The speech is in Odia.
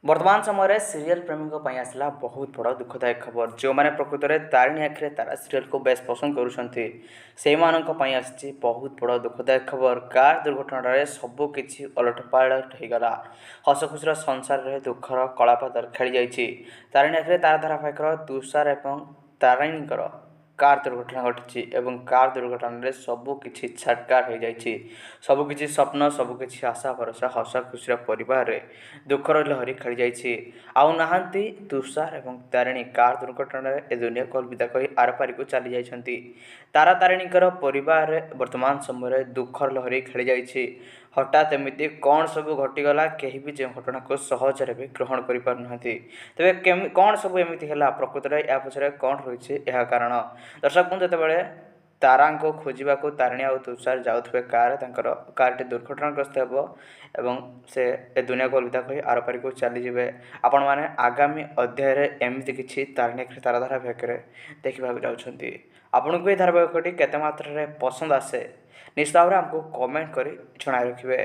ବର୍ତ୍ତମାନ ସମୟରେ ସିରିଏଲ୍ ପ୍ରେମୀଙ୍କ ପାଇଁ ଆସିଲା ବହୁତ ବଡ଼ ଦୁଃଖଦାୟକ ଖବର। ଯେଉଁମାନେ ପ୍ରକୃତରେ ତାରିଣୀ ଆଖିରେ ତାରା ସିରିଏଲ୍କୁ ବେଶ ପସନ୍ଦ କରୁଛନ୍ତି, ସେଇମାନଙ୍କ ପାଇଁ ଆସିଛି ବହୁତ ବଡ଼ ଦୁଃଖଦାୟକ ଖବର। କାର୍ ଦୁର୍ଘଟଣାରେ ସବୁ କିଛି ଓଲଟପାଲଟ ହେଇଗଲା। ହସଖୁସିର ସଂସାରରେ ଦୁଃଖର କଳାବାଦଲ ଖେଳିଯାଇଛି। ତାରିଣୀ ଆଖିରେ ତାରା ଧାରାବାହିକର ତୁଷାର ଏବଂ ତାରିଣୀଙ୍କର କାର୍ ଦୁର୍ଘଟଣା ଘଟିଛି ଏବଂ କାର୍ ଦୁର୍ଘଟଣାରେ ସବୁ କିଛି ଛାରଖାର ହୋଇଯାଇଛି। ସବୁକିଛି ସ୍ୱପ୍ନ, ସବୁକିଛି ଆଶା ଭରସା, ହସ ଖୁସିର ପରିବାରରେ ଦୁଃଖର ଲହରୀ ଖେଳିଯାଇଛି। ଆଉ ନାହାନ୍ତି ତୁଷାର ଏବଂ ତାରିଣୀ। କାର୍ ଦୁର୍ଘଟଣାରେ ଏ ଦୁନିଆକୁ ଅଲବିଦା କହି ଆରପାରିକୁ ଚାଲି ଯାଇଛନ୍ତି। ତାରା ତାରିଣୀଙ୍କର ପରିବାରରେ ବର୍ତ୍ତମାନ ସମୟରେ ଦୁଃଖର ଲହରୀ ଖେଳିଯାଇଛି। ହଠାତ୍ ଏମିତି କ'ଣ ସବୁ ଘଟିଗଲା, କେହି ବି ଯେଉଁ ଘଟଣାକୁ ସହଜରେ ବି ଗ୍ରହଣ କରିପାରୁନାହାନ୍ତି। ତେବେ କ'ଣ ସବୁ ଏମିତି ହେଲା, ପ୍ରକୃତରେ ଏହା ପଛରେ କ'ଣ ରହିଛି ଏହା କାରଣ? ଦର୍ଶକ ବନ୍ଧୁ, ଯେତେବେଳେ ତାରାଙ୍କୁ ଖୋଜିବାକୁ ତାରିଣୀ ଆଉ ତୁଷାର ଯାଉଥିବେ କାର୍, ତାଙ୍କର କାର୍ଟି ଦୁର୍ଘଟଣାଗ୍ରସ୍ତ ହେବ ଏବଂ ସେ ଏ ଦୁନିଆକୁ ଅଲବିଦା କହି ଆରପାରିକୁ ଚାଲିଯିବେ। ଆପଣମାନେ ଆଗାମୀ ଅଧ୍ୟାୟରେ ଏମିତି କିଛି ତାରିଣୀ ଆଖିରେ ତାରା ଧାରାବାହିକରେ ଦେଖିବାକୁ ଯାଉଛନ୍ତି। ଆପଣଙ୍କୁ ଏହି ଧାରାବାହିକଟି କେତେ ମାତ୍ରାରେ ପସନ୍ଦ ଆସେ, ନିଶ୍ଚିତ ଭାବରେ ଆମକୁ କମେଣ୍ଟ କରି ଜଣାଇ ରଖିବେ।